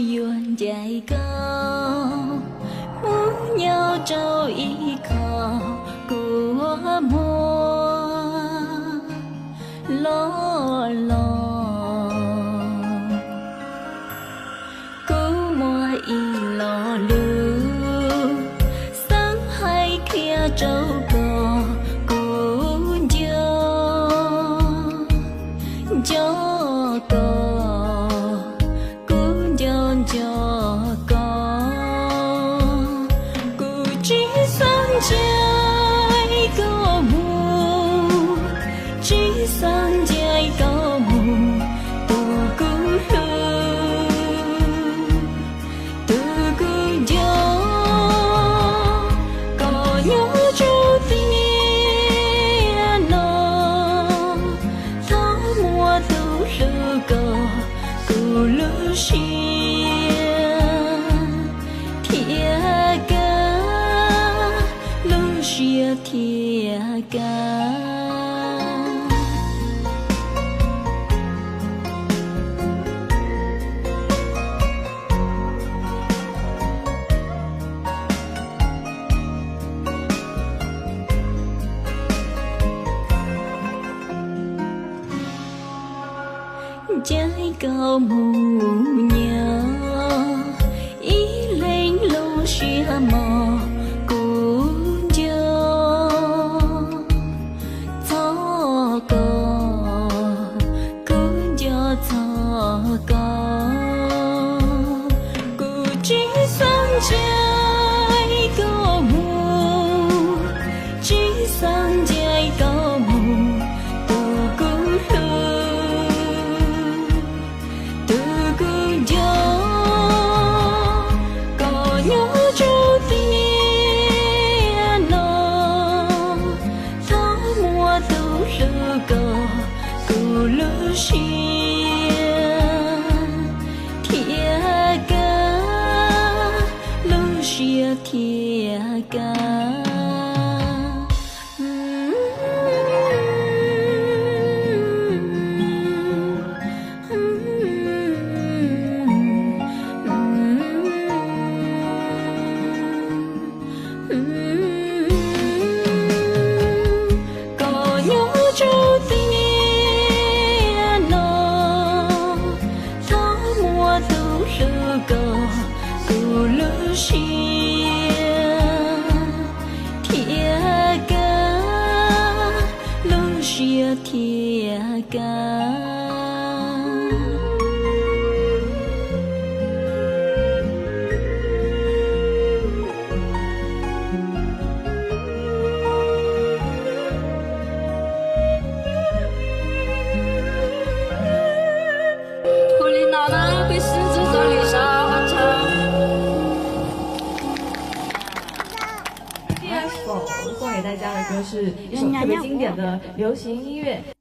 Yuav ncaim koj mus nyob rau ib qho kua muag loj los. Kuv muaj ib lo lus xav hais qhia rau koj, kuv nco nco koj, kuv nco nco koj. Kuv tsis xav ncaim koj mus, tsis xav ncaim koj mus, tus kuv hlub, tus kuv nco. Koj nyob rau tiam no, thov muab tus hlub koj kuv lub siab thiab kav, lub siab thiab kav. Ncaim koj mus nyob ib leeg lub siab mog, kuv nco txog koj, kuv nco txog koj. Kuv tsis xav ncaim koj mus, tsis xav ncaim koj mus, tus kuv hlub, tus kuv nco. Koj nyob rau tiam no, thov muab tus hlub koj kuv lub siab thiab kav, lub siab thiab kav. Koj nyob rau tiam no, thov muab tus hlub koj kuv lub siab thiab kav, lub siab thiab kav. Hu li no na, peb sib ntsib rau lwm zaus, ua tsaug. 送给大家的歌是一首特别经典的流行音乐。